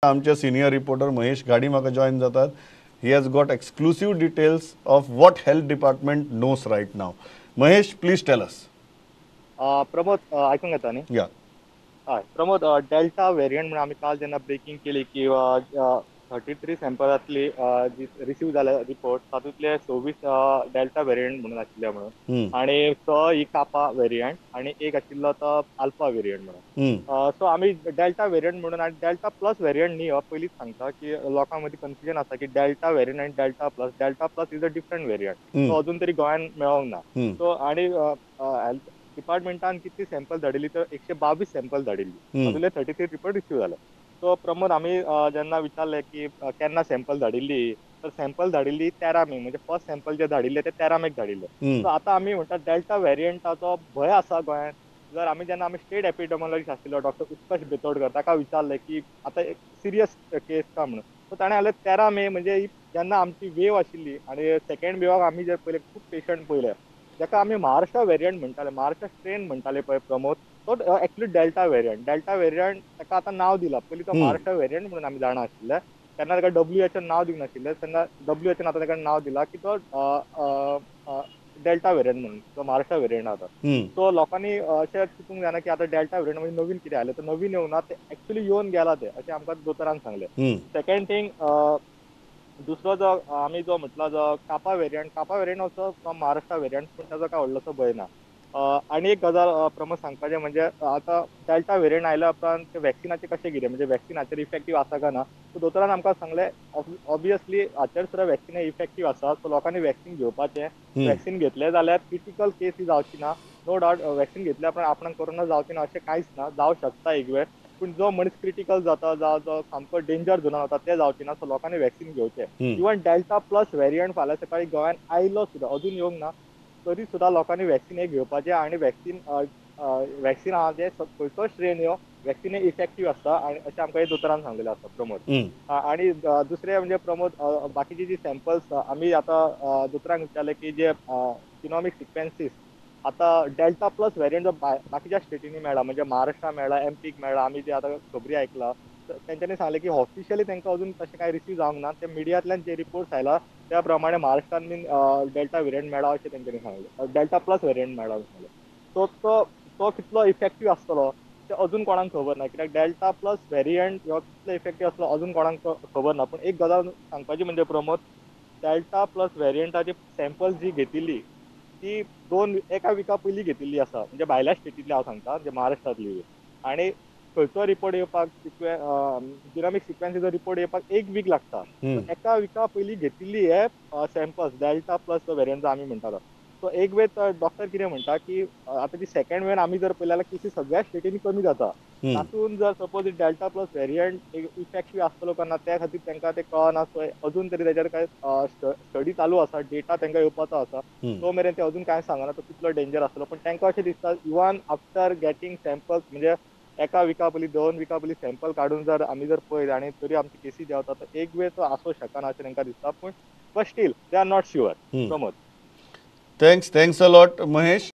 आमचे senior reporter Mahesh Ghadi म्हाका join जातात. He has got exclusive details of what health department knows right now. Mahesh, please tell us. Pramod, आयकूंक येता न्ही? या. हय प्रमोद, डेल्टा वेरियंट म्हणून आमी काल जेन्ना ब्रेकींग केली की 33 सँपलांतली जी रिसीव जाल्या रिपोर्ट, तातूंतले 26 डेल्टा वेरियंट म्हणून आशिल्ले म्हणून, आनी 6 ही कापा वेरियंट आनी एक आशिल्लो तो अल्फा वेरियंट म्हणून. सो आमी डेल्टा वेरियंट म्हणून आनी डेल्टा प्लस वेरियंट न्ही, हो पयलींच सांगता की लोकां मदीं कन्फ्युजन आसा की डेल्टा वेरियंट आनी delta plus. Delta plus is a different variant, तो अजून तरी गोंयांत मेळोंक ना. सो आनी हेल्थ डिपार्टमेंटान कितली सँपल धाडिल्ली तर 122 सँपल धाडिल्ली, तातूंतले 33 रिपोर्ट रिसीव जाले. सो प्रमोद, आमी जेन्ना विचारलें की केन्ना सँपल धाडिल्ली, तर सँपल धाडिल्ली 13 मे, म्हणजे फर्स्ट सँपल जे धाडिल्ले ते 13 मेक धाडिल्ले. सो आतां आमी म्हणटात डेल्टा वेरियंटाचो भंय आसा गोंयांत. जर आमी जेन्ना आमी स्टेट एपिडेमॉलॉजिस्ट आशिल्लो डॉक्टर उत्कर्ष बेतोडकर, ताका विचारलें की आतां एक सिरियस केस का म्हणून, सो ताणें सांगलें 13 मे म्हणजे जेन्ना आमची वेव आशिल्ली आनी सेकेंड वेवाक आमी जे पयले खूब पेशंट पयले जाका आमी महाराष्ट्र वेरियंट म्हणटाले, महाराष्ट्र स्ट्रेन म्हणटाले पळय प्रमोद, तो actually delta variant. Delta variant ताका आतां नांव दिलां, पयलीं तो महाराष्ट्र वेरियंट म्हणून आमी जाणा आशिल्ले, तेन्ना ताका WHO नांव दिवंक नाशिल्लें, तेन्ना WHO आतां ताका नांव दिलां की तो डेल्टा वेरियंट म्हणून, तो महाराष्ट्र वेरियंट आतां. सो लोकांनी अशें चिंतूंक जायना की आतां डेल्टा वेरियंट म्हणजे नवीन कितें आयलें, तर नवीन येवना, ते एक्चुअली येवन गेला ते, अशें आमकां दोतोरान सांगलें. सेकेंड थींग, दुसरो जो आमी जो म्हटला जो kappa variant, kappa variant also from Maharashtra variant, पूण ताजो काय व्हडलोसो भंय ना. आनी एक गजाल प्रमोद सांगपाचें म्हणजे आतां डेल्टा वेरियंट आयल्या उपरांत ते वॅक्सिनाचें कशें कितें, म्हणजे वॅक्सिनाचेर इफेक्टीव आसा काय ना, सो दोतोरान आमकां सांगलें ऑब्वियसली हाचेर सुद्दां वॅक्सिन इफेक्टीव आसा, सो लोकांनी वॅक्सिन घेवपाचें. वॅक्सिन घेतलें जाल्यार क्रिटिकल केस ही जावची ना, नो डावट. वॅक्सिन घेतल्या उपरांत आपणाक कोरोना जावची ना अशें कांयच ना, जावं शकता एक वेळ, पूण जो मनीस क्रिटिकल जाता जावं जो सामको डेंजर झोनान वता ते जावचे ना. सो लोकांनी वॅक्सिन घेवचें. इवन डेल्टा प्लस वेरियंट फाल्यां सकाळीं गोंयांत आयलो सुद्दां, अजून येवंक ना, तरी सुद्दां लोकांनी वॅक्सिन हे घेवपाचें. आनी वॅक्सिन वॅक्सिन आहा जें खंयचो स्ट्रेन यो, वॅक्सिन हे इफेक्टीव आसता आनी अशें आमकां हे दोतोरान सांगलेलें आसा प्रमोद. आनी दुसरें म्हणजे प्रमोद, बाकीची जी सँपल्स आमी आतां दोतोरांक विचारलें की जे जिनॉमीक सिक्वेन्सीस आतां डेल्टा प्लस वेरियंट जो बाकीच्या स्टेटींनी मेळ्ळा, म्हणजे महाराष्ट्रान मेळ्ळा, एमपीक मेळ्ळा, आमी जे आतां खबरी आयकला, तेंच्यांनी सांगलें की ऑफिशियली तांकां अजून तशें कांय रिसीव जावंक ना, ते मिडियांतल्यान जे रिपोर्ट्स आयला त्या प्रमाणे महाराष्ट्रान बीन डेल्टा वेरियंट मेळ्ळा अशें तेंच्यांनी सांगलें, डेल्टा प्लस वेरियंट मेळ्ळा अशें सांगलें. सो तो कितलो इफेक्टीव आसतलो तें अजून कोणाक खबर ना, कित्याक डेल्टा प्लस वेरियंट हो कितलो इफेक्टीव आसतलो अजून कोणाक खबर ना. पूण एक गजाल सांगपाची म्हणजे प्रमोद, डेल्टा प्लस वेरियंटाची सँपल्स जी घेतिल्ली ती एका विका पयलीं घेतिल्ली आसा, म्हणजे भायल्या स्टेटींतली हांव सांगता, म्हणजे महाराष्ट्रांतली, आनी खंयचो रिपोर्ट येवपाक जिनॉमीक सिक्वेन्सीचो रिपोर्ट येवपाक 1 वीक लागता. एका विका पयलीं घेतिल्ली हे सँपल्स डेल्टा प्लस वेरियंट जो आमी म्हणटालो. सो एक वेळ डॉक्टर कितें म्हणटा की आतां ती सेकेंड वेन आमी जर पळयल्यार केसी सगळ्या स्टेटींनी कमी जाता, तातूंत जर suppose delta plus variant effective आसतलो काय ना त्या खातीर तांकां तें कळना. सो अजून तरी ताचेर कांय स्टडी चालू आसा, डेटा तांकां येवपाचो आसा, तो मेरेन ते अजून कांय सांगना तो कितलो डेंजर आसतलो. पूण तांकां अशें दिसता इवन आफ्टर गेटींग सँपल्स, म्हणजे एका विका पयलीं 2 विका पयलीं सँपल काडून जर आमी जर पळयत आनी तरी आमची केसी देंवता तर एक वेळ तो आसूं शकना अशें तांकां दिसता, पूण but still they are not sure. Pramod, thanks a lot Mahesh.